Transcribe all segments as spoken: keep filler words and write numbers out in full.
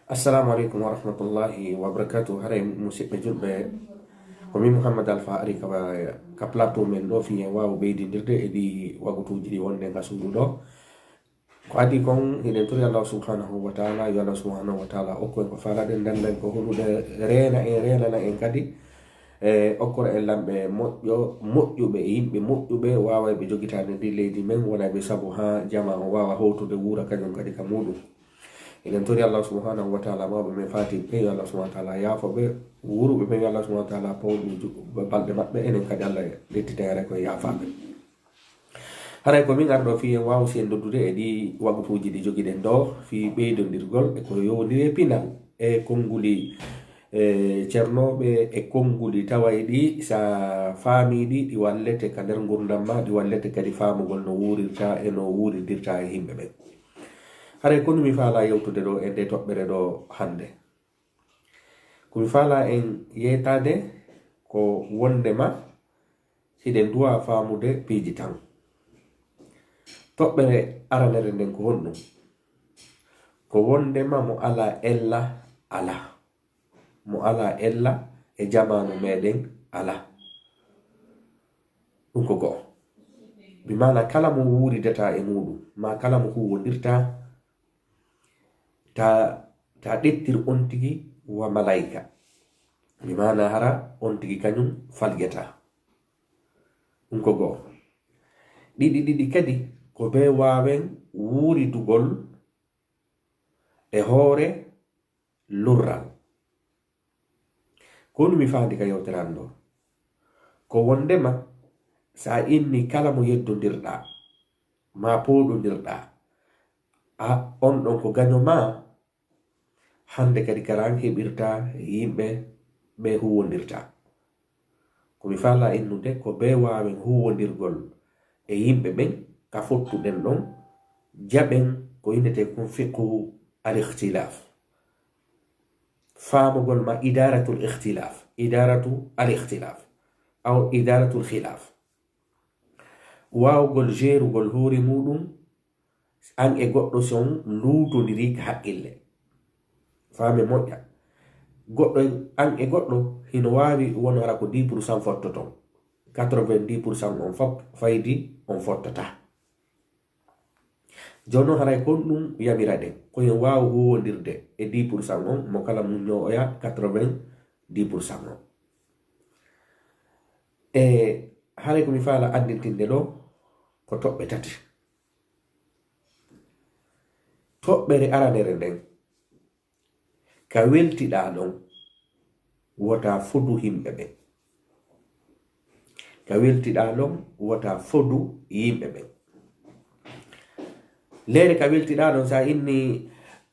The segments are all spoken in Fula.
Assalamu aleykum wa rahmatullahi wa barakatuh. Haray, musiɓɓe julɓe, ko min Mouhammad Alpha ari ka, ka plateau men ɗo, fii en waawa ɓeydindirde e ɗi wagutuuji ɗi wonde nga suudu ɗo. Ko adii kon, hiɗen tori Allah subhanahu wa ta'ala, yo Allah subhanahu wa ta'ala okku en ko faalaɗen, danda en ko hulude, reena en, reenana en kadi e okkora en lamɓe moƴƴo, moƴƴuɓe, e yimɓe moƴƴuɓe, waawayɓe jogitaade ndi leydi men, wonayɓe sabu haa jamaa on waawa howtude, wuura kañum kadi ka muuɗum. Eɗen tori Allah subhanahu wa ta'ala, mawɓe men faatiiɓe ɓe, yo Allah subhanahu wa ta'ala yaafo ɓe, wuuruɓe ɓe, yo Allah subhanahu wa ta'ala pawɗum ju-, balɗe maɓɓe, enen kadi Allah ƴettita en haray ko en yaafaaɓe. Haray ko min arɗo fii en waawa si en noddude e ɗi wagutuuji ɗi jogiɗen ɗo, fii ɓeydondirgol e ko yowondiri e pinal, e konnguli, e cernooɓe, e konnguli tawayɗi, sa faamii ɗi, ɗi wallete ka nder ngurndan ma, ɗi wallete kadi faamugol no wuurirta e no wuurindirta e yimɓe ɓen. Haray ko mi faalaa yewtude ɗo e nde toɓɓere ɗo hannde. Ko mi faalaa en yeetaade ko wondema hiɗen duwaa faamude piiji tan. Toɓɓere aranere nden ko honɗum? Ko wondema mo alaa ella alaa. Mo alaa ella e jamaanu meɗen alaa. Ɗum ko go'o. Bi maana kala mo wuuridataa e muuɗum, maa kala mo huuwondirtaa, ta, ta ɗettir on tigi wa malaayika. Bi maana hara on tigi kañum falƴataa. Ɗum ko go'o. Ɗiɗi ɗiɗi kadi ko bee waawen wuuridugol e hoore lurral. Ko ɗum mi faandi ka yewtere an ɗo. Ko wondema sa inni kala mo yeddondirɗaa, maa pooɗondirɗaa, a, on ɗon ko gaño maa, hannde kadi kara an heɓirta yimɓe ɓe huuwondirta. Ko mi faalaa innude ko bee waawen huuwondirgol e yimɓe ɓen ka fottuɗen ɗon, jaɓen ko innetee kon fiqhu al-ikhtilaf. Faamugol ma idaratul ikhtilaf, idaratu al-ikhtilaf, aw idaratul khilaf. Waawugol jeerugol hoore muuɗum, an e goɗɗo si on luutondirii ka haqqille. Faame moƴƴa. Goɗɗo, an e goɗɗo, hino waawi won hara ko dix pour cent fottoton. Quatre-vingt-dix pour cent on fof faydi on fottotaa. Jooni non haray kon ɗum yamiraɗen. Ko en waawa huuwondirde e dix pour cent on, mo kala mun ñoowoya quatre-vingt-dix pour cent on. E haray ko mi faala anndintinde ɗo ko toɓɓe tati. Toɓɓere aranere nden, ka weltiɗaa ɗon, wota fodu yimɓe ɓen. Ka weltiɗaa ɗon, wota fodu yimɓe ɓen. Leere ka weltiɗaa ɗon, sa inni,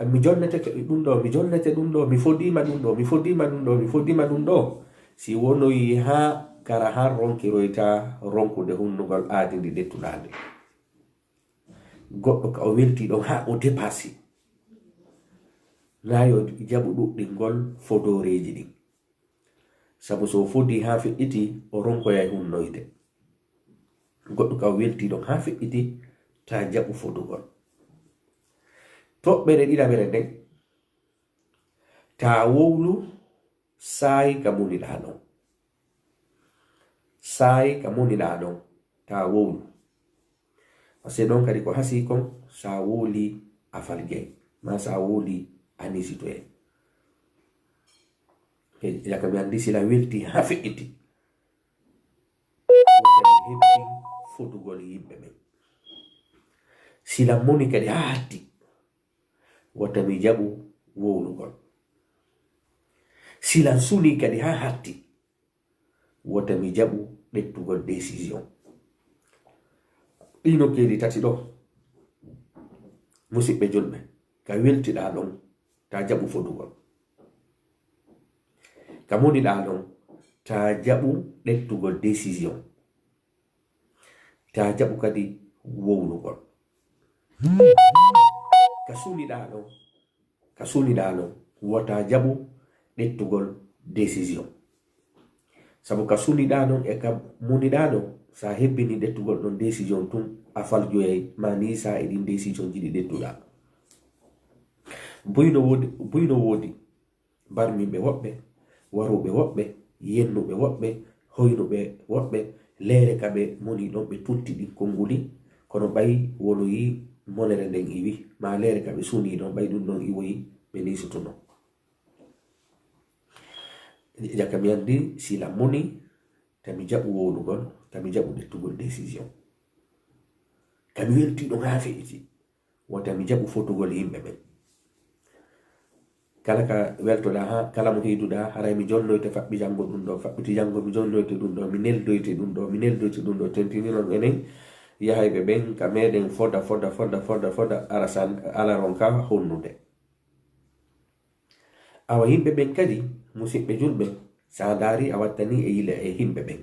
"Mi jonnete ke-, ɗum ɗo, mi jonnete ɗum ɗo, mi fodiima ɗum ɗo, mi fodiima ɗum ɗo, mi fodiima ɗum ɗo." Si wonoyi haa kara haa ronkiroyta ronkude hunnugol aadi ndi ɗettuɗaa ndi. Goɗɗo ka o welti ɗon haa o dépassi. Na yo jaɓu ɗuɗɗingol fodooreeji ɗin. Sabu so o fodii haa feƴƴiti, o ronkoyay hunnoyde. Goɗɗo ka o welti ɗon haa feƴƴiti, taa jaɓu fodugol. Toɓɓere ɗiɗaɓere nden, taa wowlu saayi ka muniɗaa ɗon. Saayi ka muniɗaa ɗon, taa wowlu. Parce que ɗon kadi ko hasii kon, sa wowli a faljay, maa sa wowli a nisitoyay. He, ila ka mi anndi sila welti haa feƴƴiti. Wota mi hebbin fodugol yimɓe ɓen. Sila moni kadi haa hatti. Wota mi jaɓu wowlugol. Sila suni kadi haa hatti. Wota mi jaɓu ɗettugol décision. Ɗii nokkeeli tati ɗo, musiɓɓe julɓe, ka weltiɗaa ɗon, taa jaɓu fodugol. Ka moniɗaa ɗon, taa jaɓu ɗettugol décision. Taa jaɓu kadi wowlugol. Ka suniɗaa ɗon, ka suniɗaa ɗon, wota jaɓu ɗettugol décision. Sabu ka suniɗaa ɗon e ka muniɗaa ɗon, sa hebbini ɗettugol ɗon décision tun, a faljoyay, ma ni sa e ɗin décision ji ɗi ɗettuɗaa. Buy no woodi, buy no woodi barmiiɓe woɓɓe, waruɓe woɓɓe, yennuɓe woɓɓe, hoynuɓe woɓɓe, leere ka ɓe moni ɗon ɓe tutti ɗin konnguli, kono ɓay wonoyi monere nden iwi, maa leere ka ɓe suni ɗon, ɓay ɗum ɗon iwoyi ɓe niisutuno. Jaka mi anndi sila moni, tami jaɓu wowlugol, tami jaɓu ƴettugol décision. Tami welti ɗon haa feƴƴiti. Wota mi jaɓu fotugol yimɓe ɓen. Kala ka weltoɗaa, haa kala mo hiiduɗaa, haray mi jonnoyte faɓɓi janngo ɗum ɗo, faɓɓiti janngo mi jonnoyte ɗum ɗo, mi neldoyte ɗum ɗo, mi neldoyte ɗum ɗo, tentiniron enen, yahayɓe ɓen ka meɗen foda, foda, foda, foda, foda, ara san, ala ron ka honnude. Awa yimɓe ɓen kadi, musiɓɓe julɓe, sa a ndaari a wattani e yila e yimɓe ɓen,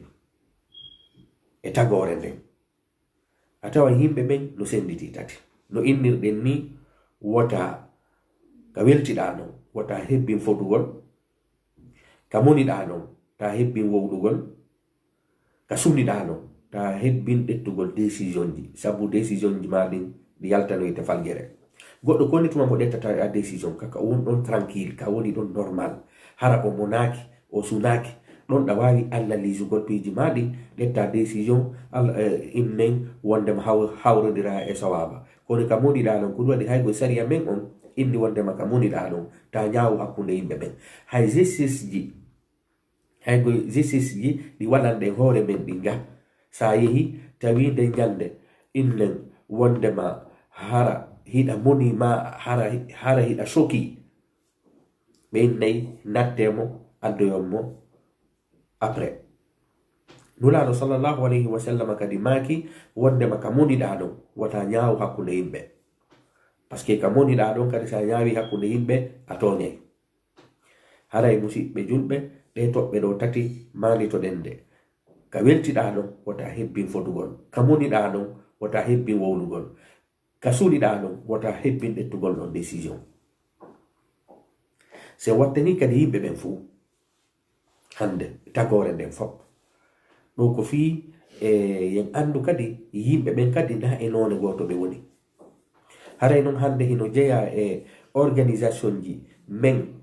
e tagoore nden. A tawa yimɓe ɓen no sennditi tati. No innirɗen ni, wota ka weltiɗaa non, wota hebbin fotugol, ka moniɗaa non, ta hebbin wowlugol, ka suniɗaa non, ta hebbin ƴettugol décision ji, sabu décision ji maa ɗin ɗi yaltanoyte faljere. Goɗɗo koni tuma mo ƴettata a décision, ka, ka won ɗon tranquille, ka woni ɗon normal. Hara o monaaki, o sunaaki, ɗon ɗa waawi analysugol piiji maa ɗin, ƴetta décision, al-, eh, innen wondema haw-, hawrondira e sawaba. Kono ka moniɗaa non, ko ɗum waɗi hay ko sariya men on inni wondema ka moniɗaa non, ta ñaawu hakkunde yimɓe ɓen. Hay justice ji, hay ko justice ji ɗi waɗanɗen hoore men ɗin ga, sa yehi, tawi nden ñande, innen wondema hara hiɗa moni ma, hara, hara hiɗa shoki. Ɓe innay natte mo, addoyon mo après. Nulaaɗo sallallahu alayhi wa sallam kadi maaki wondema ka moniɗaa ɗon, wota ñaawu hakkunde yimɓe. Parce que ka moniɗaa ɗon kadi, sa ñaawi hakkunde yimɓe, a tooñay. Haray musiɓɓe julɓe, ɗe toɓɓe ɗo tati maalitoɗen nde. Ka weltiɗaa ɗon, wota hebbin fotugol. Ka moniɗaa ɗon, wota hebbin wowlugol. Ka suuɗiɗaa ɗon, wota hebbin ƴettugol ɗon décision. Se wattani kadi yimɓe ɓen fuu. Hannde, tagoore nden fof. Ɗum ko fii, e, yen anndu kadi yimɓe ɓen kadi na e noone gooto ɓe woni. Haray non hannde hino jeyaa e organisation ji men,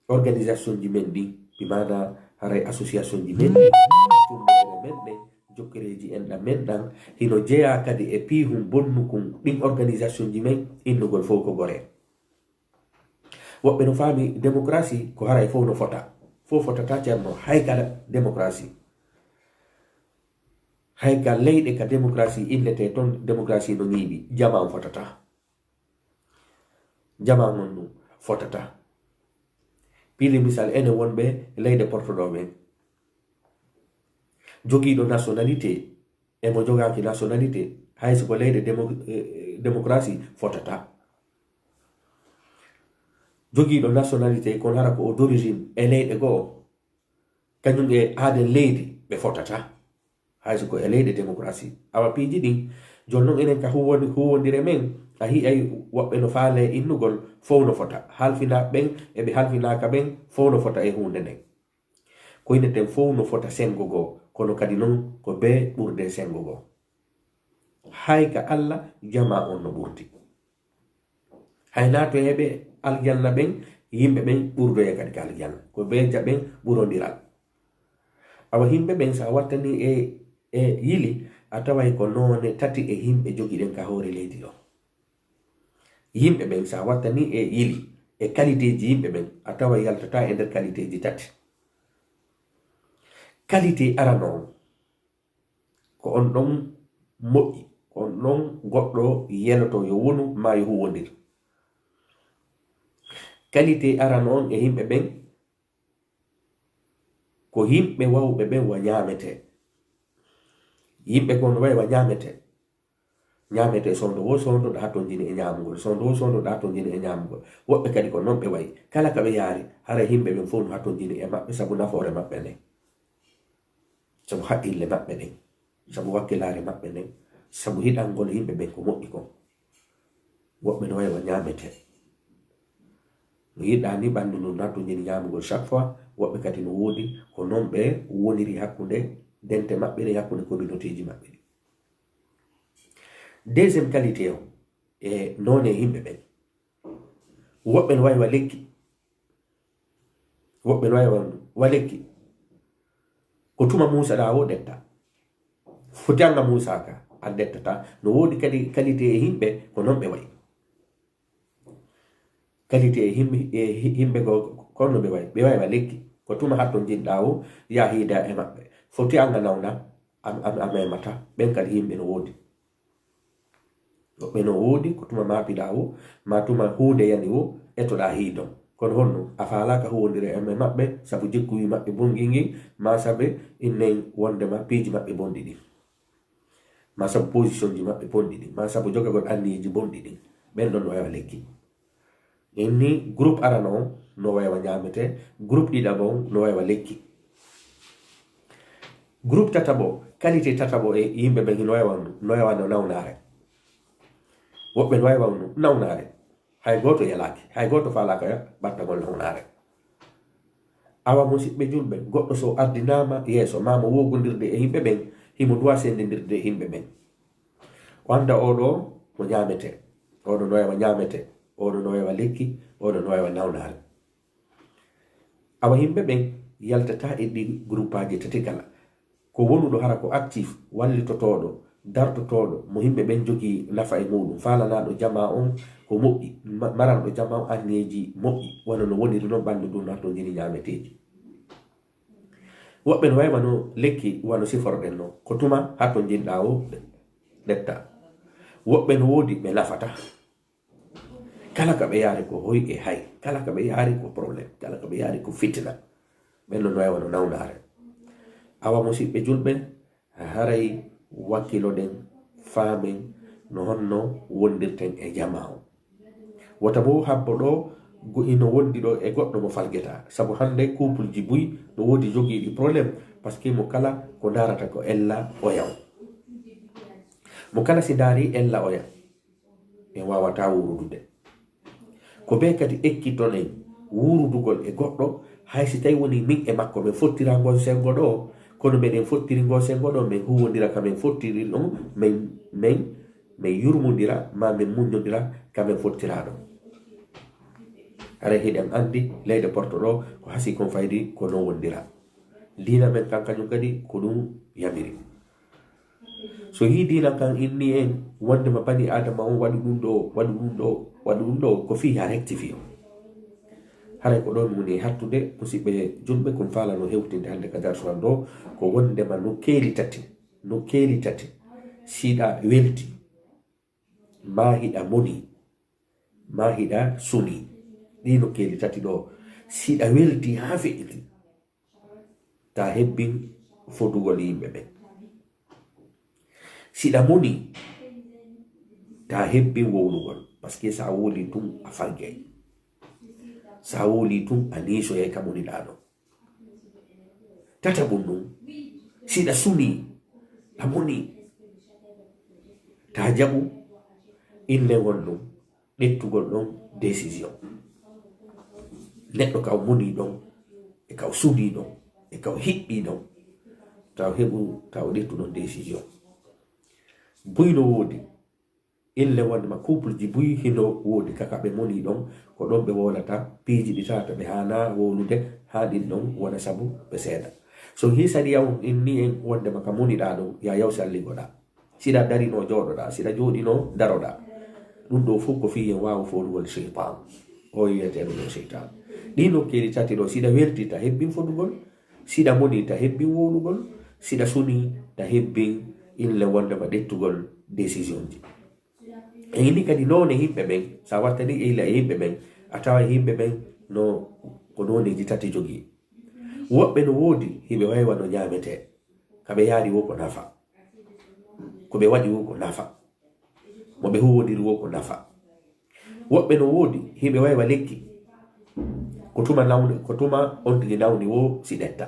organisation ji men ɗin, bi maana haray association ji men ɗin, tummbere men ɗen, jokkereeji enɗan men ɗan, hino jeyaa kadi e piihun bonnukun ɗin organisation ji men innugol fof ko gore. Woɓɓe no faami démocratie ko haray fof no fota. Fof fotata ceerno, hay kala démocratie. Hay ka leyɗe ka démocratie innetee ton, démocratie no ñiiɓi, jamaa on fotata. Jamaa on ɗum fotata. Piili misal, enen wonɓe leyɗe Porto ɗo ɓen. Jogiiɗo nationalité, e mo jogaaki nationalité, hay so ko leyɗe démo-, eh, démocratie fotata. Jogiiɗo nationalité, kono hara ko o d'origine e leyɗe goo, kañum e aaden leydi, ɓe fotata. Hay so ko e leyɗe démocratie. Awa piiji ɗin, jooni non enen ka huwwon-, huwwondire men, a hi'ay woɓɓe no faale innugol fow no fota. Halfinaaɓe ɓen, e ɓe halfinaaka ɓen, fow no fota e huunde nden. Ko inneten fow no fota senngo goo, kono kadi non ko bee ɓurde senngo goo. Hay ka Alla, jamaa on no ɓurdi. Hay naatoyɓe aljanna ɓen, yimɓe ɓen ɓurdoya kadi ka aljanna. Ko bee jaɓen ɓurondiral. Awa yimɓe ɓen, sa wattani e, e yili, a taway ko noone tati e yimɓe jogiɗen ka hoore leydi ɗo. Yimɓe ɓen, sa wattani e yili, e qualité ji yimɓe ɓen, a taway yaltata e nder qualité ji tati. Qualité arano on, ko on ɗon moƴƴi, ko on ɗon goɗɗo yeloto yo wonu maa yo huwwondir. Qualité arano on e yimɓe ɓen, ko yimɓe wawɓe ɓen wa ñaametee. Yimɓe ko no wayi wa ñaametee. Ñaametee soondo wo soondo ɗa tonjini e ñaamugol, soondo wo soondo ɗa tonjini e ñaamugol. Woɓɓe kadi ko non ɓe wayi. Kala ka ɓe yaari, hara yimɓe ɓen fow no ha tonjini e maɓɓe sabu nafoore maɓɓe nden. Sabu haqqille maɓɓe ɗen, sabu wakkilaare maɓɓe nden, sabu yiɗangol yimɓe ɓen ko moƴƴi kon. Woɓɓe no wayi wa ñaametee. No yiɗaa ni ɓanndu ndun nattonjini ñaamugol chaque fois, woɓɓe kadi no woodi ko non ɓe woniri hakkunde dente maɓɓe ɗen, hakkunde communautéji maɓɓe ɗin. Deuxième qualité on, e noone yimɓe ɓen. Woɓɓe no wawi wa lekki. Woɓɓe no wawi wa lekki. Ko tuma muusaɗaa o ɗetta. Foti an a muusaaka, an ɗettata. No woodi kadi qualité e yimɓe ko non ɓe wayi. Qualité e yimɓe, e hi-, yimɓe ko, ko non ɓe wayi. Ɓe wawi wa lekki. Ko tuma hatto jinɗaa o, yaa hiida e maɓɓe. Foti an a nawna, a, a, a memata. Ɓen kadi yimɓe no woodi. Woɓɓe no woodi ko tuma maapiɗaa o, ma tuma huunde yani o, etoɗaa hiidon. Kono honno? A faalaaka huwondira e maɓɓe, sabu jikkuuji maɓɓe bonɗi ngin, ma sabu innen wondema piiji maɓɓe bonɗi ɗin. Ma sabu positionji maɓɓe bonɗi ɗin, ma sabu jogagol anniyeeji bonɗi ɗin. Ɓen ɗon no wawi wa lekki. Inni groupe arano on no wawi wa ñaamete, groupe ɗiɗaɓo on no wawi wa lekki. Groupe tataɓo, qualité tataɓo e yimɓe ɓen no wawi wa, no wawi wa no nawnaare. Woɓɓe no wawi wa no nawnaare. Hay gooto yalaaki, hay gooto faalaaka ɓattagol nawnaare. Awa musiɓɓe julɓe, goɗɗo so ardinaama yeeso, ma mo wogondirde e yimɓe ɓen, himo duwa sendindirde e yimɓe ɓen. O annda oɗo mo ñaamete, oɗo no wawi wa ñaamete, oɗo no wawi wa lekki, oɗo no wawi wa nawnaare. Awa yimɓe ɓen yaltata e ɗi groupaaji tati kala. Ko wonuɗo hara ko actif, wallitotooɗo, dartotooɗo, mo yimɓe ɓen jogii nafa e muɗum, faalanaaɗo jamaa on ko moƴƴi, ma-, maranɗo jamaa on anniyeeji moƴƴi, wano no woniri non ɓanndu ndun no hattonjini ñaameteeji. Woɓɓe no wawi wano lekki, wano siforɗen non, ko tuma hattonjinɗaa o ɗetta. Woɓɓe no woodi ɓe nafata. Kala ka ɓe yaari ko hoy e hay, kala ka ɓe yaari ko problème, kala ka ɓe yaari ko fitina. Ɓen no wawi wano nawnaare. Awa musiɓɓe julɓe, haray wakkiloɗen, faamen no honno wondirten e jamaa on. Wota bo habbo ɗo go-, ino wondi ɗo e goɗɗo mo falgeta. Sabu hannde couple ji buy no woodi jogiiɗi problème, parce que mo kala ko ndaarata ko ella oya on. Mo kala si ndaari ella oya, en waawataa wuurudude. Ko ɓe kadi ekkiton en wuurudugol e goɗɗo, hay si tawi woni min e makko min fottiraa ngon senngo ɗo, kono meɗen fottiri ngon senngo ɗo, min huuwondira ka min fottiri ɗon, min, min, min yurmondira, ma min muññondira ka min fottiraa ɗon. Haray hiɗen anndi leyɗe Porto ɗo ko hasii kon faydi ko non wondiraa. Diina men kan kañum kadi ko ɗum yamiri. So yii diina kan inni en wondema bani Adama on waɗi ɗum ɗo, waɗi ɗum ɗo, waɗi ɗum ɗo, ko fii haa rectifier. Haray ko ɗo mi woni e hattude, musiɓɓe julɓe, kon faalano hewtinde hannde ka darsuwal ɗo, ko wondema nokkeeli tati, nokkeeli tati, siɗa welti, ma hiɗa moni, ma hiɗa suni. Ɗi nokkeeli tati ɗo, siɗa welti haa feƴƴiti, ta hebbin fodugol yimɓe ɓen. Siɗa moni, ta hebbin wowlugol, parce que sa wowli tun a faggay. Sa wowli tun a niisoyay ka moniɗaa ɗon. Tataɓun ɗun, siɗa suni, a moni, ta jaɓu inle ngon ɗun, ɗettugol ɗon décision. Neɗɗo ka o moni ɗon, e ka o suni ɗon, e ka o hiɓɓi ɗon, ta o heɓu, ta o ɗettu ɗon décision. Buy no woodi, inle wondema couple ji buy hino woodi ka, ka ɓe moni ɗon, ko ɗon ɓe wowlata, piiji ɗi tawata ɓe haana wowlude, haa ɗin ɗon wona sabu ɓe seeɗa. So hii sariya on inni en wondema ka moniɗaa ɗon, ya yaw salligoɗaa. Siɗa darino jooɗoɗaa, siɗa jooɗino daroɗaa. Ɗum ɗo fof ko fii en waawa foolugol seytaan. O wiyeteeɗo ɗo seytaan. Ɗii nokkeeli tati ɗo, siɗa welti ta hebbin fodugol, siɗa moni ta hebbin wowlugol, siɗa suni ta hebbin inle wondema ɗettugol décision ji. E inni kadi noone yimɓe ɓen, sa wattani ila e yimɓe ɓen, a tawa yimɓe ɓen no ko nooneeji tati jogii. Woɓɓe no woodi hiɓe waywa no ñaametee, ka ɓe yaari wo ko nafa, ko ɓe waɗi wo ko nafa, mo ɓe huwwondiri wo ko nafa. Woɓɓe no woodi hiɓe waywa lekki, ko tuma nawni, ko tuma on tigi nawni wo si ɗetta.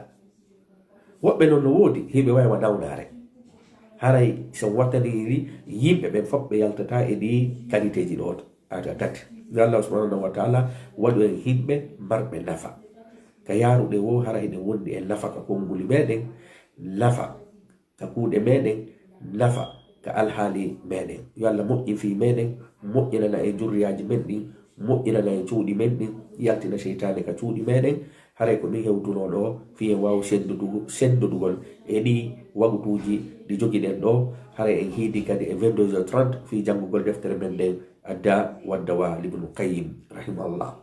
Woɓɓe non no woodi hiɓe waywa nawnaare. Haray so wattaniri yimɓe ɓen fof ɓe yaltata e ɗi qualité ji ɗo. Ata tati. Yo Allah subhanahu wa ta'ala waɗu en yimɓe marɓe nafa. Ka yaaruɗe wo hara hiɗen wondi e nafa ka konnguli meɗen, nafa ka kuuɗe meɗen, nafa ka alhaali meɗen. Yo Allah moƴƴin fii meɗen, moƴƴinana en jurriyaaji men ɗin, moƴƴinana en cuuɗi men ɗin, yaltina seytaane ka cuuɗi meɗen. Haray ko ɗum hewtunoo ɗo, fii en waawa senndudugol e ɗi wagutuuji ɗi jogiɗen ɗo. Haray en hiidi kadi e vingt-deux heures trente fii janngugol deftere men nden, Adda wa Dawa, Ibnu Qayyim, rahimahullah.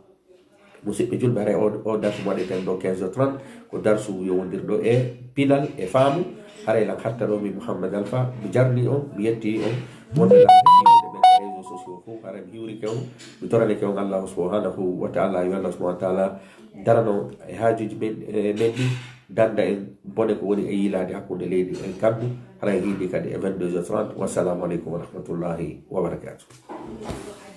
Musidɓe julɓe, haray o, o darsu mo waɗeten ɗo quinze heures trente, ko darsu yowondirɗo e pinal e faamu. Haray lan hatta ɗo, mi Mouhammad Alpha, mi jarni on, mi yetti on, wonde lan e réseaux sociaux fof, haray mi hiwrike on, mi toranike on Allahu subhanahu wa ta'ala, yo Allah subhanahu wa ta'ala darano e haajuuji men, e men ɗi, danda en bone ko woni e yiilaade hakkunde leydi e kammu, haray hiidi kadi e vingt-deux heures trente. Wassalamu aleykum wa rahmatullahi wa barakatuh.